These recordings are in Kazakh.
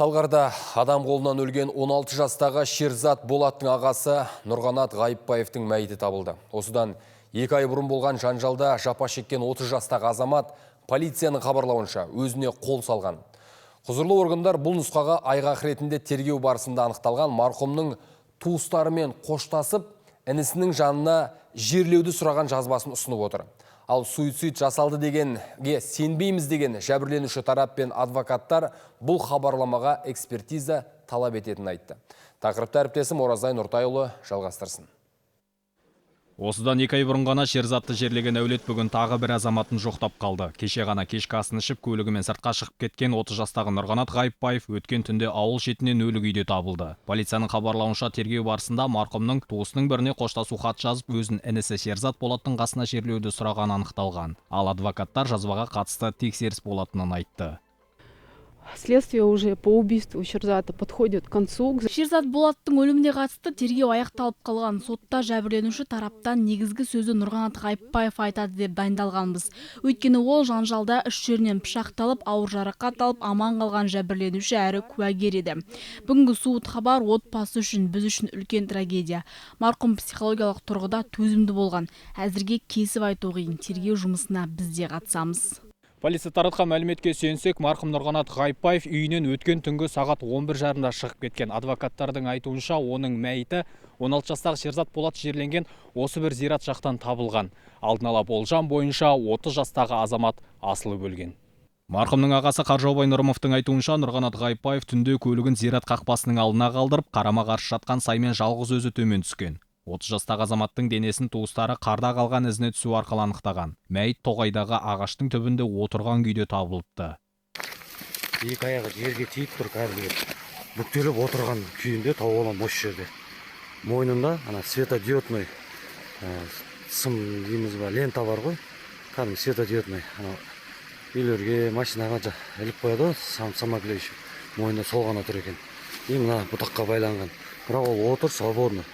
Талғарда адам қолынан өлген 16 жастағы Шерзат Болаттың ағасы Нұрғанат Ғайыпбаевтың мәйіті табылды. Осыдан 2 ай бұрын болған жанжалда жапа шеккен 30 жастағы азамат полицияның хабарлауынша өзіне қол салған. Құзырлы органдар бұл нұсқаға айғақ ретінде тергеу барысында анықталған марқұмның туыстарымен қоштасып, інісінің жанына жерлеуді сұраған жазбасын ұсынып отыр. Ал суицид жасалды дегенге сенбейміз деген жәбірленуші тарап пен адвокаттар бұл хабарламаға экспертиза талап ететінін айтты. Тақырыпты әріптесім Оразай Нұртайұлы жалғастырсын. Осыдан 2 ай бұрын ғана Шерзатты жерлеген әулет бүгін тағы бір азаматын жоқтап қалды. Кеше ғана кешкі асын ішіп, көлігімен сыртқа шығып кеткен 30 жастағы Нұрғанат Ғайыпбаев өткен түнде ауыл шетінен өлі күйде табылды. Полицияның хабарлауынша, тергеу барысында марқұмның туысының біріне қоштасу хат жазып, өзін інісі Шерзат Болаттың қасына жерлеуді сұрағаны анықталған. Ал адвокаттар жазбаға қатысты тексеріс болатынын айтты. Следствие уже по убийству Шерзата подходит к концу. Шерзат Болаттың өліміне қатысты тергеу аяқталып қалған. Сотта жәбірленуші тараптан негізгі сөзді Нұрғанат Ғайыпбаев айтады деп дайындалғанбыз. Өйткені ол жанжалда үш жерінен пышақталып, ауыр жарақат алып, аман қалған жәбірленуші әрі куәгер еді. Бүгінгі суыт хабар отбасы үшін, біз үшін үлкен трагедия. Марқұм психологиялық тұрғыда төзімді болған. Әзірге кесіп айту қиын. Тергеу жұмысына біз де қатысамыз. Полиция таратқан мәліметке сүйенсек, марқұм Нұрғанат Ғайыпбаев үйінен өткен түнгі сағат 11:30-да шығып кеткен. Адвокаттардың айтуынша, оның мәйіті 16 жастағы Шерзат Болат жерленген осы бір зират жақтан табылған. Алдын ала болжам бойынша, 30 жастағы азамат асылып өлген. Марқұмның ағасы Қаржаубай Нұрымовтың айтуынша, Нұрғанат Ғайыпбаев түнде көлігін зират қақпасының алдына қалдырып, қарама қарсы жатқан саймен жалғыз өзі төмен түскен. 30 жастағы азаматтың денесін туыстары қарда қалған ізіне түсу арқылы анықтаған. Мәйіт тоғайдағы ағаштың түбінде отырған күйде табылыпты. Екі аяғы жерге тиіп тұр, кәдімгі бүктеліп отырған күйінде тауып аламын осы жерде. Мойнында ана светодиодный сым дейміз ба, лента бар ғой, кәдімгі светодиодный, анау үйлерге, машинаға іліп қояды ғой, самоклеющий. Мойнында сол ғана тұр екен и мына бұтаққа байланған, бірақ ол отыр свободно.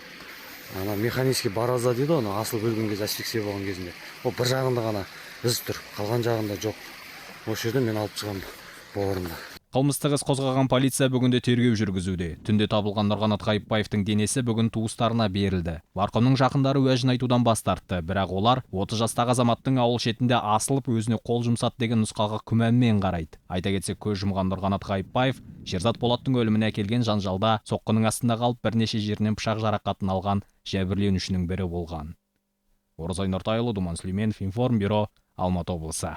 Ана механический борозда дейді ғой, ана асылып өлген кезде, асфиксия болған кезінде, ол бір жағында ғана із тұр, қалған жағында жоқ. Осы жерден мен алып шығамын бауырымды. Қылмыстық іс қозғаған полиция бүгінде тергеу жүргізуде. Түнде табылған Нұрғанат Ғайыпбаевтың денесі бүгін туыстарына берілді. Марқұмның жақындары уәжін айтудан бас тартты, бірақ олар 30 жастағы азаматтың ауыл шетінде асылып өзіне қол жұмсады деген нұсқаға күмәнмен қарайды. Айта кетсек, көз жұмған Нұрғанат Ғайыпбаев Шерзат Болаттың өліміне әкелген жанжалда соққының астында қалып, бірнеше жерінен пышақ жарақатын алған жәбірленушінің бірі болған. Оразай Нұртайұлы, Думан Сүлейменов, Информбюро, Алматы облысы.